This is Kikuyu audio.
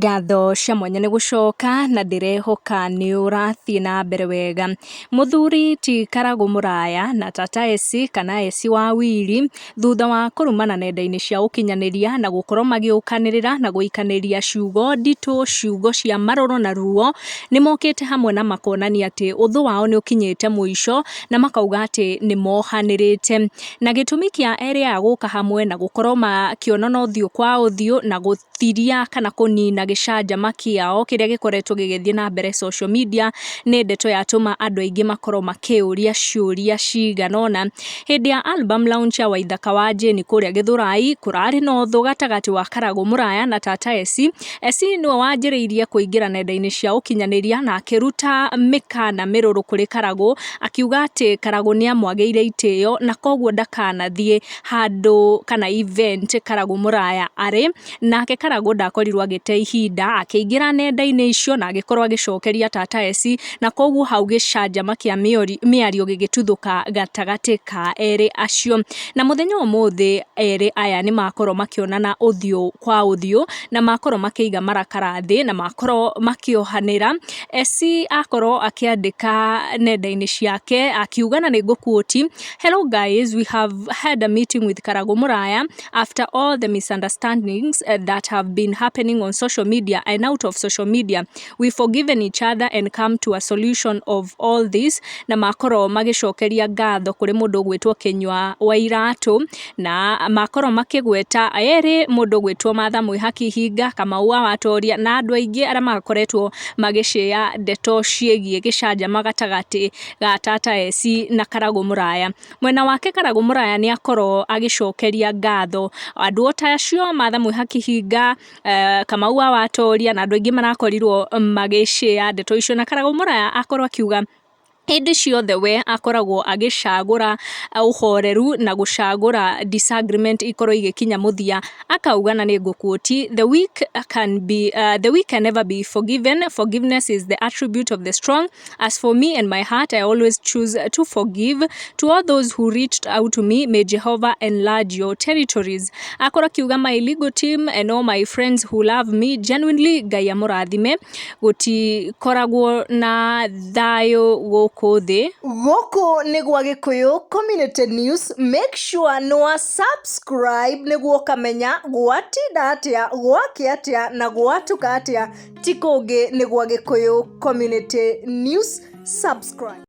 Ngatho cia mwanya nĩ gũcoka na ndĩrehoka nĩ ũrathiĩ na mbere wega. Mũthuri ti Karagũ Mũraya na Tata Esi kana Esi wa Wili, thutha wa kũrumana nenda-inĩ cia ũkinyanĩria na gũkorwo magĩũkanĩrĩra na gũikanĩria ciugo nditũ, ciugo cia marũrũ na ruo, nĩ mokĩte hamwe na makonania atĩ ũthũ wao nĩ ũkinyĩte mũico na makauga atĩ nĩ mohanĩrĩte. Na gĩtũmi kĩa erĩ aya gũka hamwe na gũkorwo makĩonana ũthiũ kwa ũthiũ na gũthiria kana kũnina gĩcanjama kĩao kĩrĩa gĩkoretwo gĩgĩthiĩ na mbere social media, nĩ ndeto yatũma andũ aingĩ makorwo makĩũria ciũria cigana ũna. Hĩndĩ ya album launch ya Waithaka wa Jane kũrĩa Gĩthũrai, kũrarĩ na ũthũ gatagatĩ wa Karagũ Mũraya na Tata Esi. Esi nĩwe wanjĩrĩirie kũingĩra nenda-inĩ cia ũkinyanĩria na akĩruta mĩkana mĩrũrũ kũrĩ Karagũ, akiuga atĩ Karagũ nĩ amwagĩire itĩo na koguo ndakanathiĩ handũ kana event Karagũ Mũraya arĩ. Nake Karagũ ndakorirwo agĩte ihinda, akĩingĩra nenda-inĩ icio na agĩkorwo agĩcokeria Tata Esi, na koguo hau gĩcanjama kĩa mĩario gĩgĩtuthũka gatagatĩ ka erĩ acio. Na mũthenya wa ũmũthĩ erĩ aya nĩ makorwo makĩonana ũthiũ kwa ũthiũ na makorwo makĩiga marakara thĩ na makorwo makĩohanĩra. Esi akorwo akĩandĩka nenda-inĩ ciake akiuga, na nĩ ngũquote, "Hello guys, we have had a meeting with Karagũ Mũraya after all the misunderstandings that have been happening on social media and out of social media. We forgiven each other and come to a solution of all this." Na makorwo magĩcokeria ngatho kũrĩ mũndũ ũgwĩtwo Kĩnyua wa Iratũ, na makorwo makĩgweta erĩ mũndũ ũgwĩtwo Martha Mwĩhaki Hinga, Kamau wa Watoria na andũ aingĩ arĩa makoretwo magĩcĩa ndeto ciĩgiĩ gĩcanjama gatagatĩ ga Tata Esi na Karagũ Mũraya. Mwena wake Karagũ Mũraya nĩ akorwo agĩcokeria ngatho andũ o ta acio, Martha Mwĩhaki Hinga, Kamau wa Watoria na andũ aingĩ marakorirwo magĩcĩa ndeto icio. Na Karagũ Mũraya akorwo akiuga hĩndĩ ciothe we akoragwo agĩcagũra ũhoreru na gũcagũra disagreement ikorwo igĩkinya mũthia. Akauga, na nĩ ngũquote, "The weak can never be forgiven. Forgiveness is the attribute of the strong. As for me and my heart, I always choose to forgive. To all those who reached out to me, may Jehovah enlarge your territories." Akorwo akiuga, "My legal team and all my friends who love me genuinely, Ngai amũrathime. Gũtikoragwo na thayũ gũkũ thĩ." Gũkũ nĩ gwa Gĩkũyũ Community News. Make sure nĩ wa subscribe nĩguo ũkamenya gwatinda atĩa, gwakĩa atĩa na gwatuka atĩa. Ti kũngĩ, nĩ gwa Gĩkũyũ Community News. Subscribe.